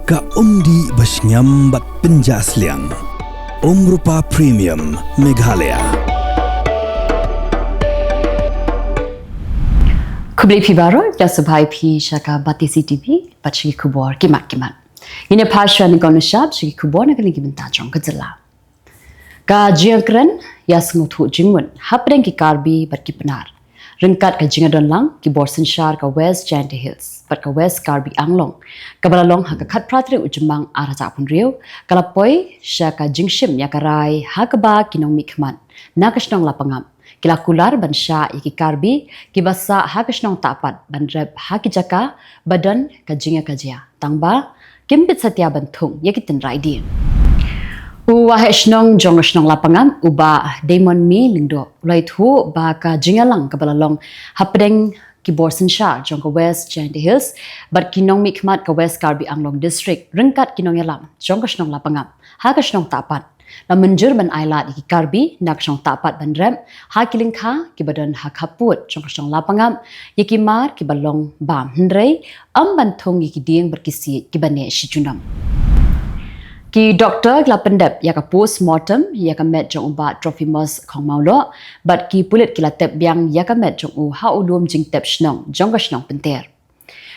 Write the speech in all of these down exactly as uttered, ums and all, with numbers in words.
Ka umdih ba shngiam bad pynjah sliang. Umrupa Premium Meghalaya. Khublei phi baroh, ïa sngewbha ïa phi sha ka Batesi TV, bad sha ki khubor ki mat ki mat. Ngin ïa phai shuwa nyngkong nyngshap sha ki khubor na ka liang ki bynta jong ka jylla. Ka jingkren ïa sngewthuh jingmut hapdeng ki Karbi bad ki Pnar ryngkat ka jingdon lang ki bor synshar ka West Jaintia Hills bad ka West Karbi Anglong, kaba la long ha ka khatphra tarik u Jymmang ar hajar arphew hynriew, ka la poi sha ka jingshim ïa ka rai ha kaba ki nongmihkhmat na ka shnong Lapangap ki la kular ban shah ïa ki Karbi kiba sah ha ka shnong Tahpat ban rep ha ki jaka ba don ka jingïakajia, tangba kim bit satia ban thung ïa ki tynrai dieng. U waheh shnong jong ka shnong Lapangap, u Bah Damon Mi Lyngdoh, u la ïathuh ba ka jingïalang kaba la long hapdeng ki bor synshar jong ka West Jaintia Hills bad ki nongmihkhmat ka West Karbi Anglong District ryngkat ki nongïalam jong ka shnong Lapangap ha ka shnong Tahpat la mynjur ban ailad ïa ki Karbi na ka shnong Tahpat ban rep ha ki lyngkha kiba don ha khappud jong ka shnong Lapangap ïa ki mar kiba long bam, hynrei ym ban thung ïa ki dieng bad ki siej kiba neh shi junom. Ki doktor ki la pyndep ïa ka post mortem ïa ka met jong u Bah Trophimus Khongmawloh, bad ki pulit ki la tep biang ïa ka met jong u ha u lum jingtep shnong jong ka shnong Pynter.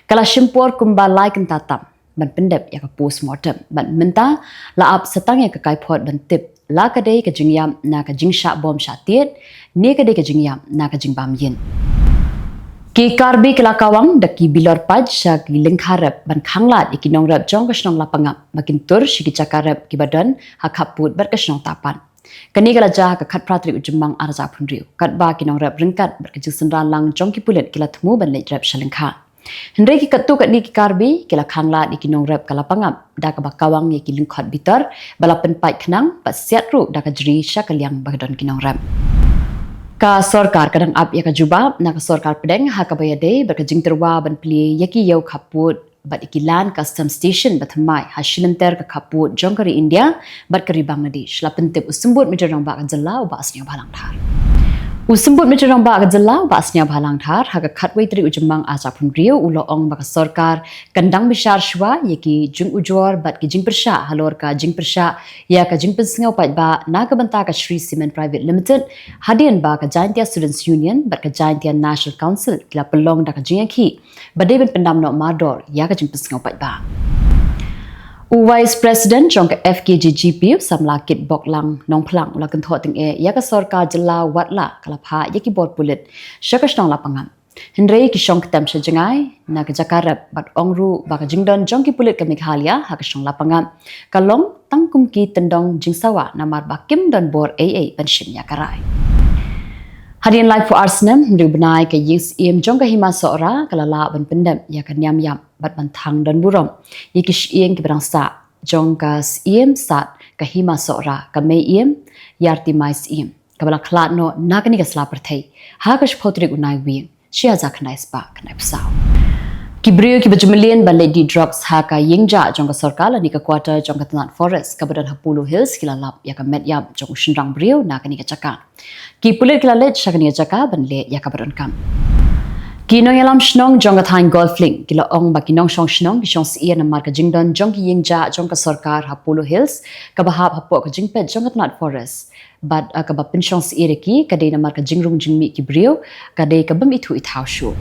Ka la shim por kumba lai kynta tam ban pyndep ïa ka post mortem, bad mynta la ap sa tang ïa ka kaiphod ban tip la ka dei ka jingïap na ka jingshah bom shah tied ne ka dei ka jingïap na ka jingbam ïing. Ki Karbi ki la kawang da ki bilor pait sha ki lyngkha rep ban khanglad ïa ki nongrep jong ka shnong Lapangap ba kin tur sha ki jaka rep kiba don ha khappud bad ka shnong Tahpat. Kane ka la jia ha ka khatphra tarik u Jymmang ar hajar arphew hynriew, katba ki nongrep ryngkat bad ka jingsynran lang jong ki pulit ki la thmu ban leit rep sha lyngkha. Hynrei ki katto katne ki Karbi ki la khanglad ïa ki nongrep ka Lapangap da kaba kawang ïa ki lyngkhot bitor ba la pynpait khnang, bad siat ruh da ka jri sha ka liang ba ka don ki nongrep. Ka sorkar ka dang ap ïa ka jubab na ka sorkar pdeng ha kaba ïadei bad ka jingtyrwa ban plie ïa ki ïew khappud bad ïa ki Land Customs Station ba thymmai ha shilynter ka khappud jong ka ri India bad ka ri Bangladesh, la pyntip u Symbud Myntri Rangbah ka jylla, u Bah Sniawbhalang Dhar. U Symbud Myntri Rangbah ka jylla, u Bah Sniawbhalang Dhar, ha ka khatwei tarik u Jymmang ar hajar arphew hynriew, u la ong ba ka sorkar kan dang bishar shuwa ïa ki jingujor bad ki jingpyrshah halor ka jingpyrshah ïa ka jingpynsngew paidbah na ka bynta ka Shree Cement Private Limited, hadien ba ka Jaintia Students Union bad ka Jaintia National Council ki la pynlong da ka jingïakhih ba dei ban pyndam noh mardor ïa ka jingpynsngew paidbah. U Vice President jong ka F K J G P, u samla Kitboklang Nongphlang, u la kynthoh tyngeh ïa ka sorkar jylla watla ka la phah ïa ki bor pulit sha ka shnong Lapangap. Hynrei ki shong ktem sha jngai na ka jaka rep bad ong ruh ba ka jingdon jong ki pulit ka Meghalaya ha ka shnong Lapangap ka long tang kum ki tyndong jingsawa namar ba kim don bor ei ei ban shim ïa ka rai. Hadien laiphew ar snem, hynriew bnai, ka ïing syiem jong ka Hima Sohra ka la lah ban pyndep ïa ka niam ïap bad ban thang don burom ïa ki shyieng kiba dang sah jong ka Syiem Sad ka Hima Sohra, ka Mei Ïem Ïartimai Syiem, kaba la khlad noh na kane ka sla pyrthei ha ka shiphew tarik u Naiwieng, shi hajar khyndai spah khyndai phew saw. Ki briew kiba ju mlien ban leit dih drugs ha ka ïing jah jong ka sorkar lane ka quarter jong ka tnat forest kaba don ha Polo Hills ki la lap ïa ka met ïap jong u shynrang briew na kane ka jaka. Ki pulit ki la leit sha kane ka jaka ban leh ïa kaba donkam. Ki nongïalam shnong jong ka thaiñ Golf Link ki la ong ba ki nongshong shnong ki shong syier namar ka jingdon jong ki ïing jah jong ka sorkar ha Polo Hills kaba hap hapoh ka jingpeit jong ka tnat forest. Bad, ah, kaba pynshong syier ïa ki ka dei namar ka jingrung jingmih ki briew ka dei ka bym ithuh ithaw shuh.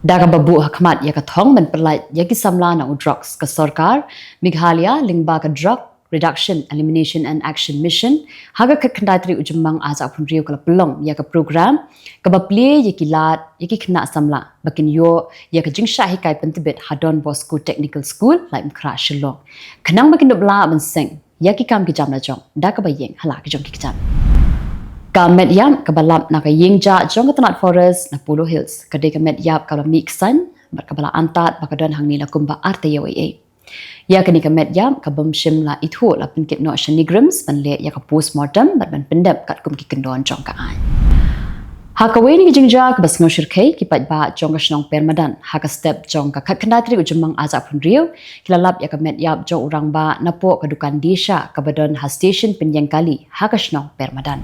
Da kaba buh ha khmat ïa ka thong ban pyllait ïa ki samla na u drugs, ka sorkar Meghalaya lyngba ka Drug Reduction, Elimination and Action Mission, ha ka khatkhyndai tarik u Jymmang ar hajar arphew hynriew ka la pynlong ïa ka program kaba plie ïa ki lad ïa ki khynnah samla ba kin ïoh ïa ka jingshah hikai pyntbit ha Don Bosco Technical School, Laitumkhrah, Shillong, khnang ba kin dup lah ban seng ïa ki kam ki jam la jong da kaba ïeng ha la ki jong ki kjat. Ka met ïap kaba lap na ka ïing jah jong ka tnat forest na Polo Hills ka dei ka met ïap kaba mih ksain bad kaba la antad ba ka don hangne la kumba ar taïew ei ei. Ïa kane ka met ïap ka bym shym la ithuh la pynkit noh sha NEIGRIHMS ban leh ïa ka post mortem bad ban pyndep katkum ki kyndon jong ka aiñ. Ha kawei na ki jingjia kaba sngew shyrkhei, ki paidbah jong ka shnong Permadan ha ka step jong ka khatkhyndai tarik u Jymmang ar hajar arphew hynriew ki la lap ïa ka met ïap jong u rangbah napoh ka dukan Disha kaba don ha station pynïeng kali ha ka shnong Permadan.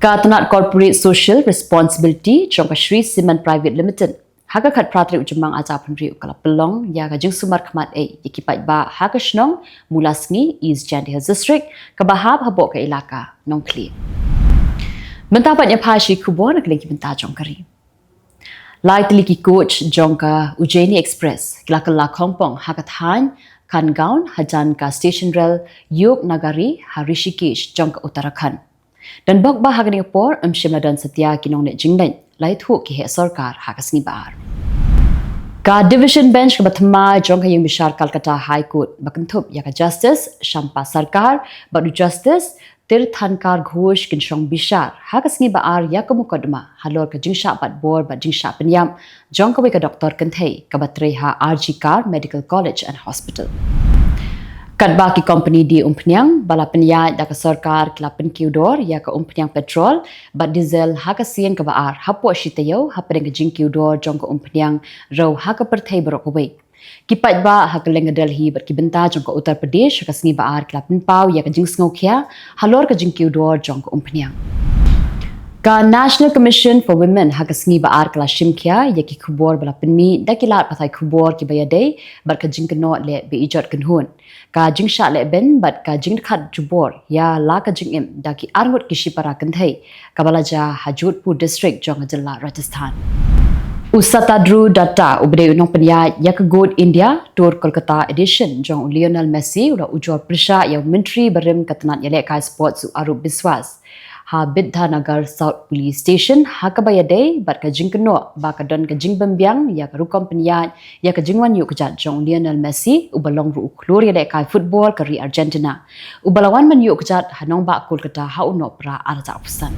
Ka tnat Corporate Social Responsibility jong ka Shree Cement Private Limited Ha ka khatphra tarik u Jymmang arhajar arphew hynriew ka la pynlong ïa ka jingsumar khmat ei ïa ki paidbah ha ka shnong Mulasngi, East Jaintia Hills District, kaba hap hapoh ka ilaka Nongkhlieh. Mynta pat ngin ïa phai sha ki khubor na ka liang ki bynta jong ka ri. Lai tylli ki coach jong ka Ujjaini Express ki la kylla khongpong ha ka thaiñ Khangaon hajan ka station rel Yog Nagari ha Rishikesh jong ka Uttarakhand. Don bok ba ha kane ka por ym shym la don satia ki nongleh jingleit, la ïathuh ki heh sorkar ha ka sngi Ba-ar. Ka Division Bench kaba thymmai jong ka ïing bishar Calcutta High Court ba kynthup ïa ka Justice Shyampa Sarkar bad u Justice Tirthankar Ghosh kin shong bishar ha ka sngi Ba-ar ïa ka mukotduma halor ka jingshah bat bor bad jingshah pynïap jong kawei ka doktor kynthei kaba trei ha R G Kar Medical College and Hospital. Katba ki kompani die umphniang ba la pynïaid da ka sorkar ki la pynkiew dor ïa ka umphniang petrol bad diesel ha ka sien kaba ar hapoh shi taïew hapdeng ka jingkiew dor jong ka umphniang rew ha ka pyrthei baroh kawei, ki paidbah ha kylleng ka Delhi bad ki bynta jong ka Uttar Pradesh ha ka sngi Ba-ar ki la pynpaw ïa ka jingsngewkhia halor ka jingkiew dor jong ka umphniang. Ka National Commission for Women ha ka sngi Ba-ar ka la shimkhia ïa ki khubor ba la pynmih da ki lad pathai khubor kiba ïadei bad ka jingkynnoh leh be-ijot kynhun, ka jingshah lehbeiñ bad ka jingdkhat jubor ïa la ka jingim da ki arngut ki shipara kynthei kaba la jia ha Jodhpur District jong ka jylla Rajasthan. U Satadru Datta uba dei u nongpynïaid ïa ka Goat India Tour Kolkata Edition jong u Lionel Messi u la ujor pyrshah ïa u Myntri barim ka tnat ïalehkai sports u Arup Biswas ha Bidhanagar South Police Station ha kaba ïadei bad ka jingkynnoh ba ka don ka jingbymbiang ïa ka rukom pynïaid ïa ka jingwan ïuh kjat jong u Lionel Messi uba long ruh u khlur ïalehkai football ka ri Argentina, uba la wan ban ïuh kjat ha nongbah Kolkata ha u Nohprah arhajar arphew san.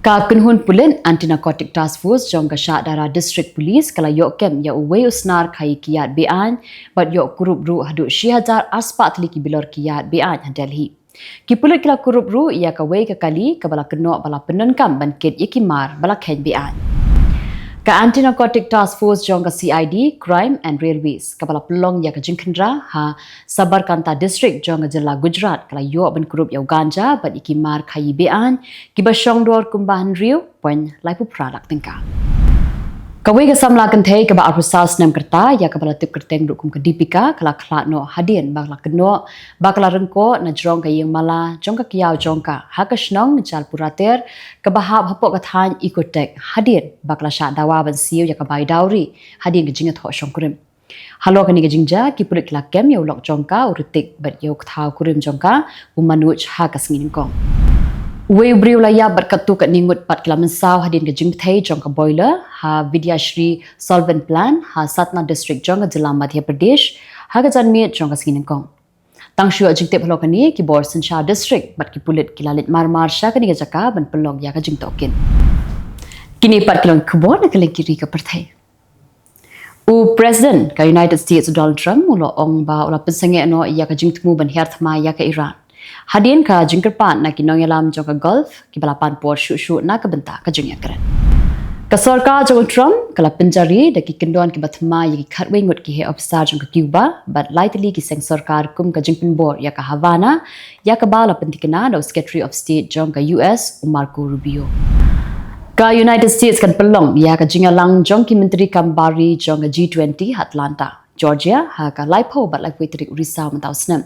Ka kynhun pulit Anti Narcotic Task Force jong ka Shahdara District Police ka la ïoh kem ïa uwei u snar khaïi kiad be-aiñ bad ïoh kurup ruh haduh shi hajar arspah tylli ki bilor kiad be-aiñ ha Delhi. Ki pulit ki la kurup ruh ïa kawei ka kali kaba la kynnoh ba la pyndonkam ban kit ïa ki mar ba la kheiñ be-aiñ. Ka Anti Narcotic Task Force jong ka C I D, Crime and Railways, kaba la pynlong ïa ka jingkhynra ha Sabarkantha District jong ka jylla Gujarat ka la ïoh ban kurup ïa u ganja bad ïa ki mar khaïi be-aiñ kiba shong dor kumba hynriew point laiphew phra lak tyngka. Kawei ka samla kynthei kaba arphew saw snem ka rta ïa kaba la tip kyrteng ruh kum ka Deepika ka la khlad noh hadien ba ka la kynnoh ba ka la ryngkoh na jrong ka ïing mala jong ka kyiaw jong ka ha ka shnong Jalpurater kaba hap hapoh ka thaiñ Ecotech hadien ba ka la shah dawa ban siew ïa ka bai dowry hadien ka jingïathoh shongkurim. Halor kane ka jingjia ki pulit ki la kem ïa u lok jong ka, u Ritik bad ïa u kthaw kurim jong ka u Manoj ha ka sngi nyngkong. Uwei u briew la ïap bad katto katne ngut pat ki la mynsaw hadien ka jingbthei jong ka boiler ha Vidyashri Solvent Plant ha Satna District jong ka jylla Madhya Pradesh ha ka janmiet jong ka sngi nyngkong. Tang shu ïoh jingtip halor kane, ki bor synshar district bad ki pulit ki la leit marmar sha kane ka jaka ban pynlong ïa ka jingtohkit. Kine pat ki long ki khubor na ka liang ki ri ka pyrthei. U President ka United States u Donald Trump u la ong ba u la pynsangeh noh ïa ka jingthmu ban hiar thma ïa ka Iran hadien ka jingkyrpad na ki nongïalam jong ka Gulf kiba la pan por shuh shuh na ka bynta ka jingïakren. Ka sorkar jong u Trump ka la pynjari da ki kyndon kiba thma ïa ki khatwei ngut ki heh ophisar jong ka Cuba bad lai tylli ki seng sorkar kum ka jingpynbor ïa ka Havana, ïa kaba la pyntikna da u Secretary of State jong ka U S u Marco Rubio. Ka United States kan pynlong ïa ka jingïalang jong ki myntri kam bar ri jong ka G twenty ha Atlanta, Georgia ha ka laiphew bad laiphew tarik u Risaw mynta u snem,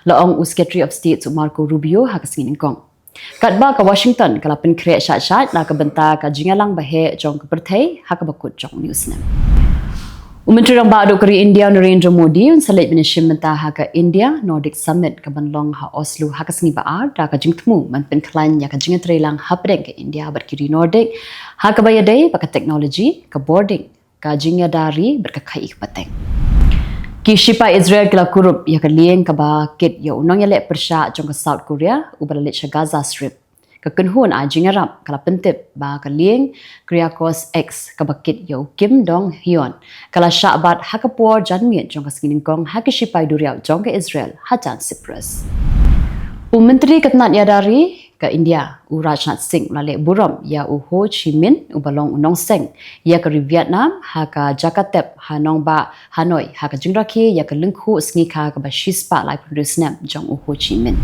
la ong u Secretary of State u Marco Rubio ha ka sngi nyngkong. Katba ka Washington ka la pynkhreh shait shait na ka bynta ka jingïalang baheh jong ka pyrthei ha kaba kut jong une u snem. U Myntri Rangbah Duh ka ri India u Narendra Modi un sa leit ban ïashim bynta ha ka India Nordic Summit kaban long ha Oslo ha ka sngi Ba-ar da ka jingthmu ban pynkhlaiñ ïa ka jingïatreilang hapdeng ka India bad ki ri Nordic ha kaba ïadei bad ka technology, ka bording, ka jingïada ri bad ka khaïi ka pateng. Ki shipai Israel ki la kurup ïa ka lieng kaba kit ïa u nongïaleh pyrshah jong ka South Korea uba la leit sha Gaza Strip. Ka kynhun ai jingïarap ka la pyntip ba ka lieng Kyriakos X kaba kit ïa u Kim Dong Hyun ka la shah bat ha ka por janmiet jong ka sngi nyngkong ha ki shipai duriaw jong ka Israel hajan Cyprus. U Myntri ka tnat ïada ri ka India u Rajnath Singh u la leh burom ïa u Ho Chi Minh uba long u nongseng ïa ka ri Vietnam ha ka jaka tep ha nongbah Hanoi ha ka jingrakhe ïa ka lyngkhuh sngikha kaba shispah laiphew hynriew snem jong u Ho Chi Minh.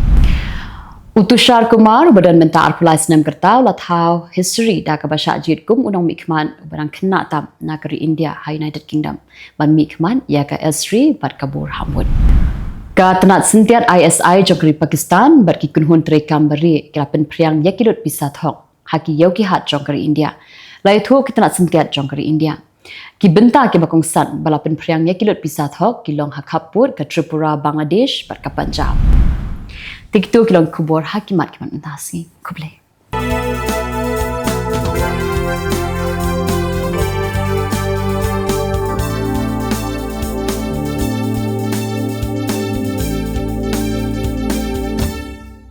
U Tushar Kumar, uba don mynta arphew lai snem kyrta, u la thaw history da kaba shah jied kum u nongmihkhmat uba dang khynnah tam na ka ri India ha United Kingdom ban mihkhmat ïa ka Esri bad ka Burhamut. Ka tnat syntiat I S I jong ka ri Pakistan bad ki kynhun treikam bari ki la pynphriang ïa ki lut pisa thok ha ki ïew ki hat jong ka ri India. La ïathuh ki tnat syntiat jong ka ri India. Ki bynta kiba kongsan ba la pynphriang ïa ki lut pisa thok ki long ha khappud ka Tripura, Bangladesh bad ka Punjab. Te kito ki long khubor ha ki mat ki mat mynta sngi. Khublei.